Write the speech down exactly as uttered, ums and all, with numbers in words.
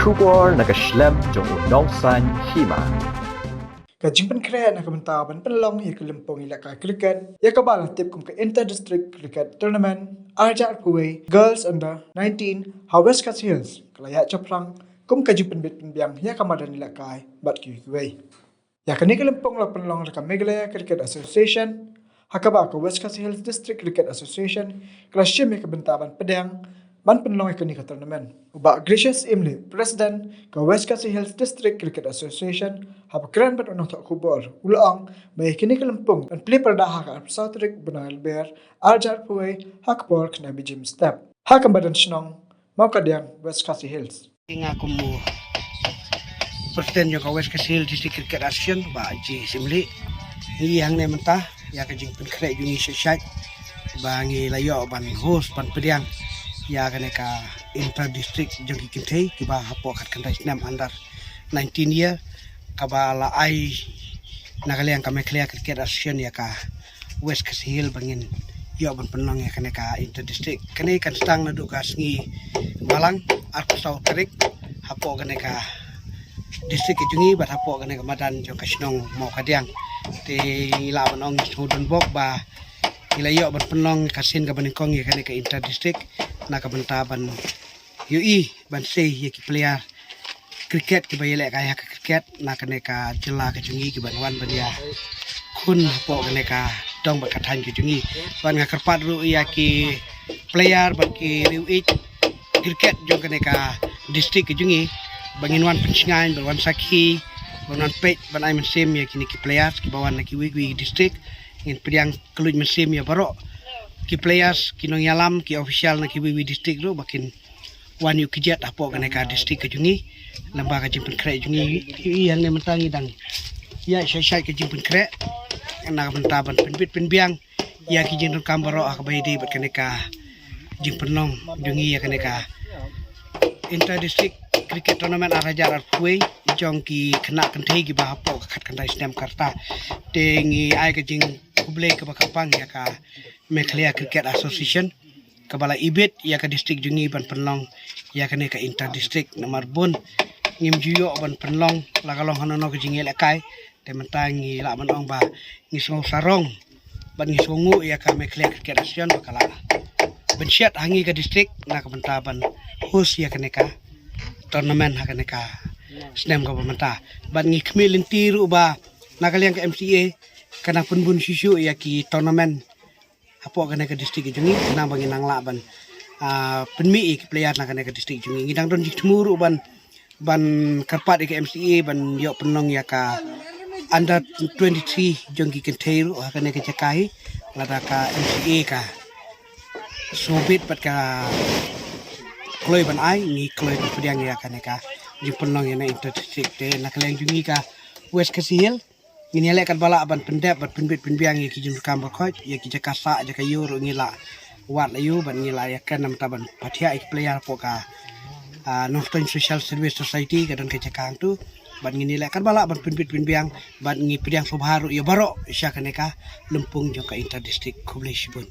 Khubor na ka shlem jong u nongsan hima. Ka jingpynkhreh na ka bynta ban pynlong ïa ka lympung ïalehkai cricket ïa kaba la tip kum ka Inter District Cricket Tournament arhajar arphew wei Girls Under nineteen ha West Khasi Hills ka la ïaid shaphrang kum ka jingpynbit pynbiang ïa ka madan ïalehkai bad kiwei kiwei. Ïa kane ka lympung la pynlong da ka Meghalaya Cricket Association ha kaba ka West Khasi Hills District Cricket Association ka la shim ïa ka bynta ban pdiang ban pynlong ïa kane ka tournament. U Bah Gracious Imli, President ka West Khasi Hills District Cricket Association, haba kren bad u nongthoh khubor u la ong ba ïa kane ka lympung ban plie pyrda ha ka arphew saw tarik u bnai Lber arhajar arphew wei ha ka por khyndai baje mynstep ha ka madan shnong Mawkadiang, West Khasi Hills. Nga kum u President jong ka West Khasi Hills District Cricket Association, Bah G Simli. Ngi hangne mynta ïa ka jingpynkhreh jong ngi shait shait ba ngi la ïoh ban host ban pdiang ïa kane ka inter district jong ki kynthei kiba hapoh khatkhyndai snem under nineteen year, kaba la ai na ka liang ka Meghalaya Cricket Association ïa ka West Khasi Hills ba ngin ïoh ban pynlong ïa kane ka inter district. Kane kan sdang naduh ka sngi Balang arphew saw tarik hapoh kane ka district ka jong ngi bad hapoh kane ka madan jong ka shnong Mawkadiang. Te ngi lah ban ong ngi sngewdon bok ba ngi la ïoh ban pynlong ka sien kaba nyngkong ïa kane ka inter district na ka bynta ban ïohi ban sei ïa ki player cricket kiba ïalehkai ha ka cricket na kane ka jylla ka jong ngi kiban wan ban ïakhun hapoh kane ka dong bad ka thaiñ ka jong ngi. Bad nga kyrpad ruh ïa ki player bad ki riew ïeit cricket jong kane ka district ka jong ngi ba ngin wan pynshngaiñ, ban wan sakhi, ban wan peit, ban ai mynsiem ïa kine ki players kiba wan na kiwei kiwei district. Ngin pdiang kylluid mynsiem ïa baroh ki players, ki nongïalam, ki official na kiwei kiwei district ruh ba kin wan ïuh kjat hapoh kane ka district ka jong ngi. Lem bad ka jingpynkhreh jong ngi, ïa hangne mynta ngi dang ïa shait shait ka jingpynkhreh na ka bynta ban pynbit pynbiang ïa ki jingdonkam baroh ha kaba ïadei bad kane ka jingpynlong jong ngi ïa kane ka inter district cricket tournament arhajar arphew wei jong ki khynnah kynthei kiba hapoh ka khatkhyndai snem ka rta. Te ngi ai ka jingkhublei kaba kyrpang ïa ka Meghalaya Cricket Association kaba la ibit ïa ka district jong ngi ban pynlong ïa kane ka inter district. Namar bun ngim ju ïoh ban pynlong la ka long hano hano ka jingïalehkai. Te mynta ngi lah ban ong ba ngi sngew sarong bad ngi sngewnguh ïa ka Meghalaya Cricket Association ba ka la pynshiat ha ngi ka district na ka bynta ban host ïa kane ka tournament ha kane ka snem kaba mynta. Bad ngi khmih lynti ruh ba na ka liang ka M C A ka nang pynbun shuh shuh ïa ki tournament hapoh kane ka district ka jong ngi, khnang ba ngin nang lah ban, ah, pynmih ïa ki player na kane ka district jong ngi. Ngi dang don jingthmu ruh ban, ban kyrpad ïa ka M C A ban ïoh pynlong ïa ka under twenty-three jong ki kynthei ruh ha kane ka jaka hi. Lada ka M C A ka sngewbit bad ka kloi ban ai, ngi kloi ban pdiang ïa kane ka jingpynlong ïa na inter district. Te na ka liang jong ngi ka West Khasi Hills ngin ïaleh katba lah ban pyndep bad pynbit pynbiang ïa ki jingdonkam baroh, ïa ki jaka sah jaka ïuh ruh ngi la wad la ïuh bad ngi la ïakren namar ban pathiah ïa ki player hapoh ka, ah, Nongstoiñ Social Service Society ka don ka jaka hangto. Bad ngin ïaleh katba lah ban pynbit pynbiang bad ngi pdiang sngewbha ruh ïa baroh sha kane ka lympung jong ka inter district. Khublei shibun.